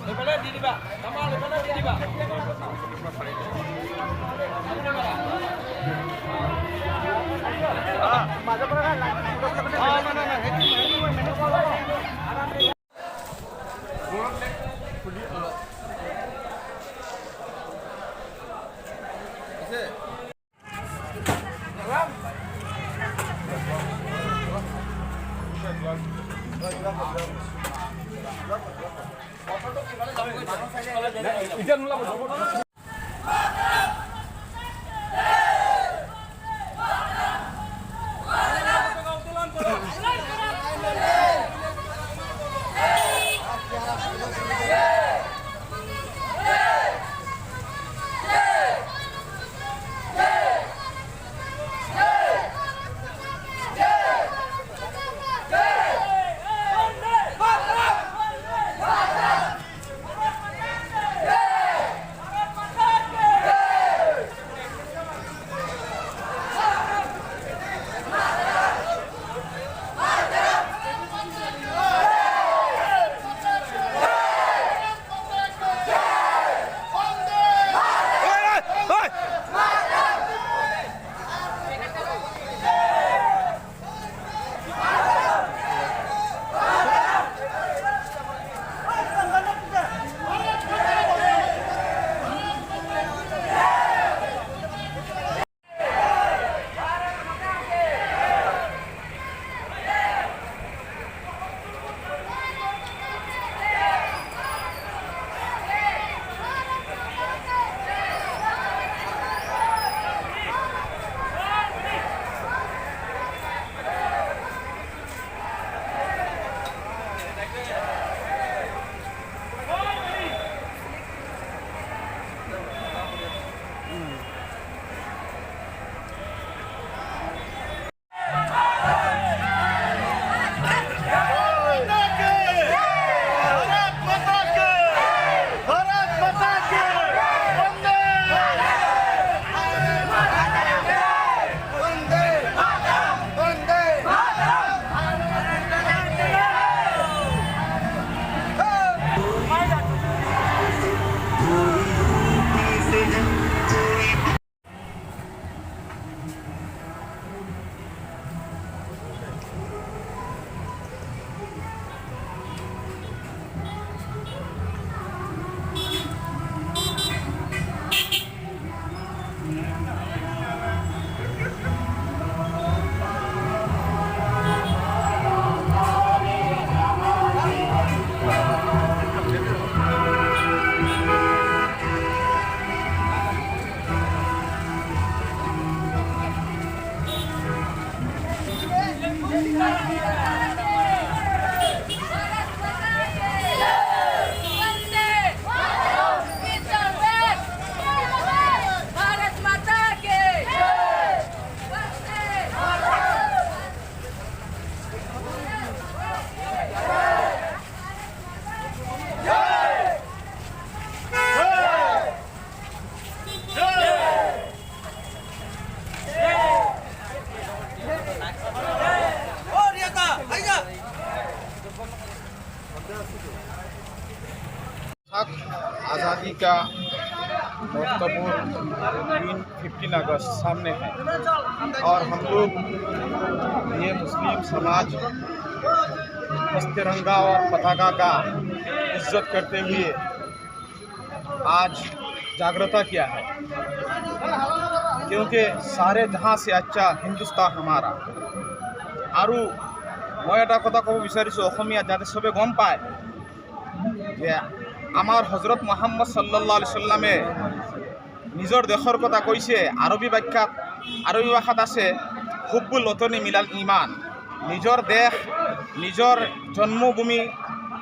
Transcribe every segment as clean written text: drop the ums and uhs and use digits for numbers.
এইফালে দি দিবা, আমাৰ এইফালে দি দিবা। এতিয়া নোলাব। भारत माता के वंदे। हक आज़ादी का महत्वपूर्ण दिन 15 अगस्त सामने है और हम लोग ये मुस्लिम समाज इस तिरंगा और पताका का इज्जत करते हुए आज जागृता किया है, क्योंकि सारे जहाँ से अच्छा हिंदुस्तान हमारा। আৰু মই এটা কথা ক'ব বিচাৰিছোঁ অসমীয়াত, যাতে চবে গম পায় যে আমাৰ হজৰত মোহাম্মদ সাল্লাল্লাহু আলাইহি সাল্লামে নিজৰ দেশৰ কথা কৈছে। আৰবী ব্যাখ্যাত, আৰবী ভাষাত আছে, حب الوطن من الإيمان। নিজৰ দেশ, নিজৰ জন্মভূমি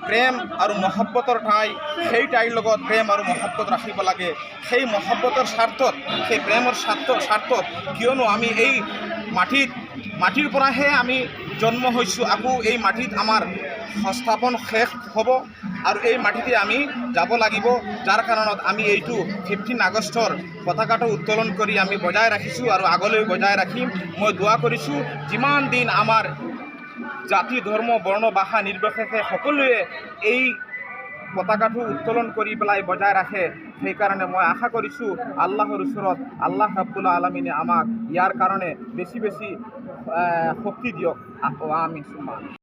প্ৰেম আৰু মহব্বতৰ ঠাই, সেই ঠাইৰ লগত প্ৰেম আৰু মহব্বত ৰাখিব লাগে। সেই মহব্বতৰ স্বাৰ্থত, সেই প্ৰেমৰ স্বাৰ্থত, কিয়নো আমি এই মাটিৰ পৰাহে আমি জন্ম হৈছোঁ, আকৌ এই মাটিত আমাৰ সংস্থাপন শেষ হ'ব আৰু এই মাটিতে আমি যাব লাগিব। যাৰ কাৰণত আমি এইটো 15 আগষ্টৰ পতাকাটো উত্তোলন কৰি আমি বজাই ৰাখিছোঁ আৰু আগলৈ বজাই ৰাখিম। মই দোৱা কৰিছোঁ, যিমান দিন আমাৰ জাতি, ধৰ্ম, বৰ্ণ, ভাষা নিৰ্বিশেষে সকলোৱে এই পতাকাটো উত্তোলন কৰি পেলাই বজাই ৰাখে। সেইকাৰণে মই আশা কৰিছোঁ আল্লাহৰ ওচৰত, আল্লাহ ৰাব্বুল আলমিনে আমাক ইয়াৰ কাৰণে বেছি বেছি শক্তি দিয়ক। আমিন, সুম্মা আমিন।